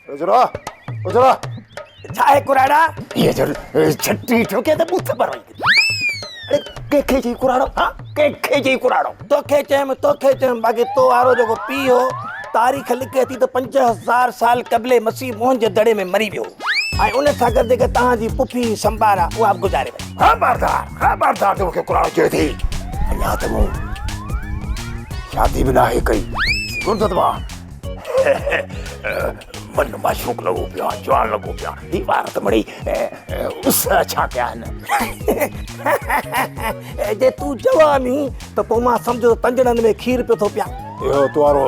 اجرا اجرا. ڇا آهي ڪراڙا؟ هيء جو ڇٽي ٺوڪي ته ٻوٿ پر وئي. اڙي ڪنهن کي چئي ڪراڙو؟ ها ڪنهن کي چئي ڪراڙو؟ توکي چيم توکي چيم باقي تو وارو جيڪو پيء هو تاريخ لکي ٿي ته 5000 سال قبل مسيح موهن جي دڙي ۾ مري ويو هو ۽ ان سان گڏ جيڪا توهان جي پڦي سمبارا اها به گذاري وئي. خبردار خبردار تون مون کي ڪراڙو چئي ٿي. اڃا ته مون شادي به ناهي ڪئي. گرد مان من معشوق لڳو پيو آ، جوان لڳو پيو آ. هي وار ته مڙئي اس ڇا ڪيا آهن. جي تون جوان آهين ته پوء مان سمجهو ته تنجڻن ۾ کير پيو ٿو پيان. اهو توارو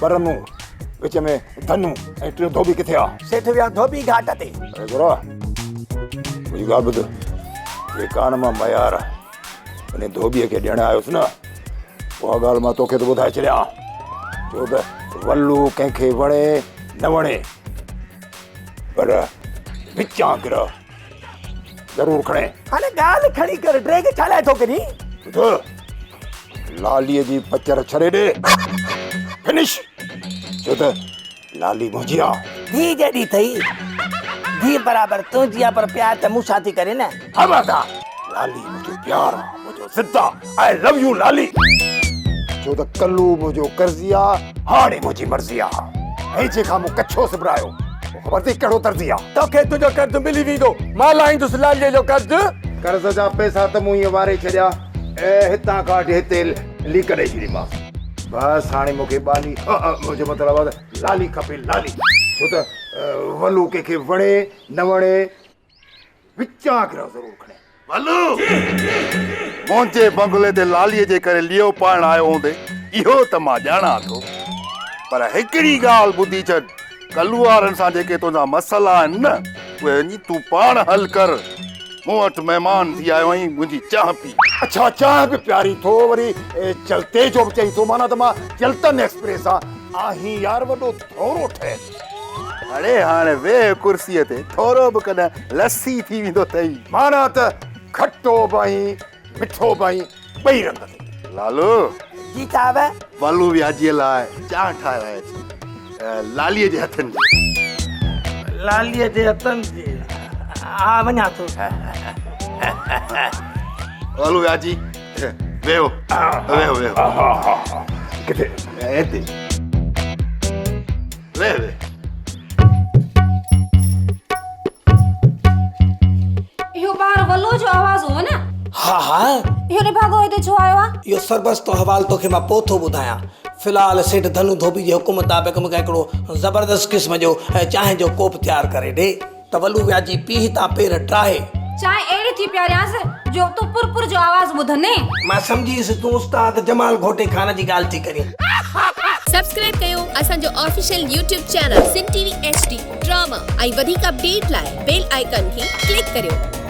برنو وچ ۾ ڌنو ۽ ٽيون ڌوٻي ڪٿي آ؟ سيٺ ويا ڌوٻي گهاٽ تي. اڙي گورا منهنجي ڳالهه ٻڌ، جيڪا نه مان ميار ان ڌوٻيء کي ڏيڻ آيس نه، اها ڳالهه مان توکي ٿو ٻڌائي ڇڏيان، ڇو ته ولو ڪنهن کي وڻي نه وڻي پر وچان گرهه ضرور کڻي. هاڻي ڳالهه کڻي ڪر، ڊيگهه ڇا لاء ٿو ڪرين؟ ٻڌ، لاليء جي پچر ڇڏي ڏي، فنش، ڇو ته لالي منهنجي آ. ڌيء جيڏي اٿئي، ڌيء برابر تنهنجي آ، پر پيار ته مون سان ٿي ڪري نه. خبردار، لالي منهنجو پيار آ، منهنجو ضد آ، آء لو يو لالي. ڇو ته ڪلو منهنجو قرضي آ، هاڻي منهنجي مرضي آ. ۽ جنهن کان مون ڪڇو سبرايو، اهو خبر اٿئي ڪهڙو درزي آ. توکي تنهنجو قرض ملي ويندو، مان لاهيندس لاليء جو قرض. قرض جا پئسا ته مون ائين واري ڇڏيا، هتان کان وٺي هتي ليڪ ڏئي ڇڏيمانس. بس هاڻي مون کي ٻالي، منهنجو مطلب آ ته لالي کپي لالي، ڇو ته ولو ڪنهن کي وڻي نه وڻي وچان گرهه ضرور کڻي. ولو! منهنجي بنگلي تي لاليء جي ڪري ليئو پائڻ آيو هوندين، اهو ته مان ڄاڻان ٿو. پر هڪڙي ڳالهه ٻڌي ڇڏ، ڪلو وارن سان جيڪي تنهنجا مسئلا آهن نه، اهي وڃي تون پاڻ حل ڪر. مون وٽ مهمان ٿي آيو آهين، منهنجي چانهه پي. اڇا چانهه به پيارين ٿو، وري چلتي جو به چئين ٿو، معنيٰ ته مان چلتن ايڪسپريس آهين يار وڏو ٿورو ٺهيل. اڙي هاڻي ويهه ڪرسيء تي، ٿورو به ڪڏهن لسي ٿي ويندو اٿئي. معنيٰ ته کٽو به آهين مٺو به آهين، ٻئي رنگ تي. لالو. جي صاحب. ولو وياجيء لاء چانهه ٺاهرائي اچ، لاليء جي هٿن جي. لاليء جي هٿن جي؟ ها وڃان ٿو. ولو وياجي ويهو ويهو ويهو. ڪٿي؟ هتي ويهه ويهه. اهو ٻاهر ولو جو آواز هو نه؟ ها ها. اهو نڀاڳو هتي ڇو آيو آ؟ اهو سربستو حوال توکي مان پوء ٿو ٻڌايان. في الحال سيٺ ڌنو ڌوٻي جي حڪم مطابق مون کي هڪڙو زبردست قسم جو چانهه جو ڪوپ تيار ڪري ڏي ته ولو وياجي پيهه تان پير ٽاهي. چانهه اهڙي ٿي پياريانس جو تون پر پر جو آواز ٻڌندين. مان سمجهي ويس تون استاد جمال گهوٽي خان جي ڳالهه ٿي ڪرين. سبسڪرائب ڪيو اسان جو official YouTube channel Sindh T V H D drama ۽ وڌيڪ اپڊيٽ لاء بيل آئيڪان کي ڪلڪ ڪريو.